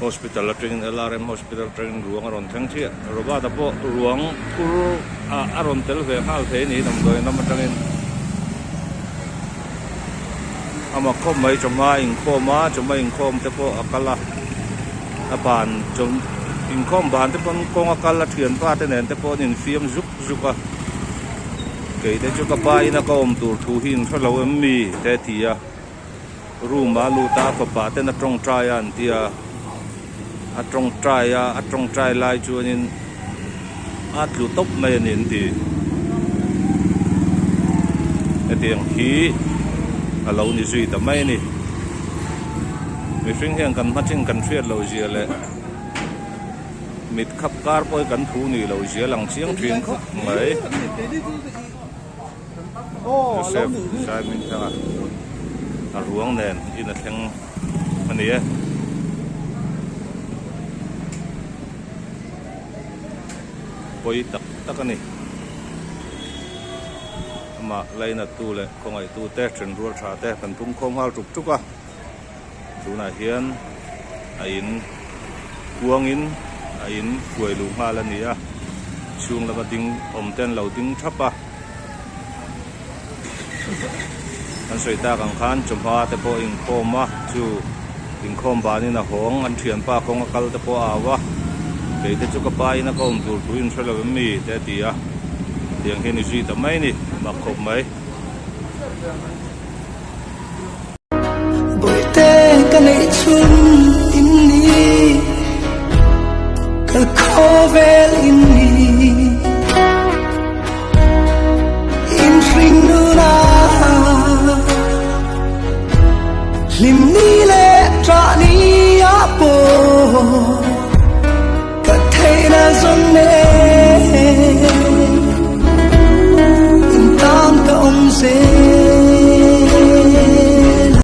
Hospital atangin LRM Hospital atangin ruang a rawn thleng chiah. Robert-a pawh ruang phur ah a rawn tel ve nghal thei a ni damdawi lam atangin. Amah khawp mai chawhma a inkhawm a, chawhma inkhawm te pawh a kal a, a ban chaw inkhawm ban te pawn kawng a kal a thianpa te nen te pawh an infiam zuk zuk a. Kei te chu ka pa ina ka awm tur thu hi in hrelo em mi te a ti a. Room a lut a, a fapa ten a tawngtai a an ti a, a tawngtai a, a tawngtai lai chuanin a tlu tawp mai a ni an ti. Hetiang hi a lo ni zui ta mai a ni. Mihring hian kan hma chin kan hriat loh zia leh mit khap kar pawh hi kan thu nih loh zia lang chiang thin khawp mai. Joseph Saimintanga a ruang nen in a thleng a ni e. Pawi tak tak a ni. Amah lainattu leh khawngaihtu te then rual tha te kan pum khawm nghal tuk tuk a. Tunah hian a in kuangin a in hruai luh nghal a ni a, chhung lama ding awm te an lo ding thap a. Kan sawi tak ang khan chawhma te pawh a inkhawm a, chu inkhawm banin a hawng an thianpa kawng a kal te pawh a au a, kei te chu ka pa in a ka awm tur thu in hre lo em mi te a ti a, tiang hian i zui ta mai a ni, mak khawp mai. Bawihte ka neih chhun in ni Ka khawvel in ni In hring nuna Hlim ni leh ṭah ni ah pawh Ka theihna zawng nen.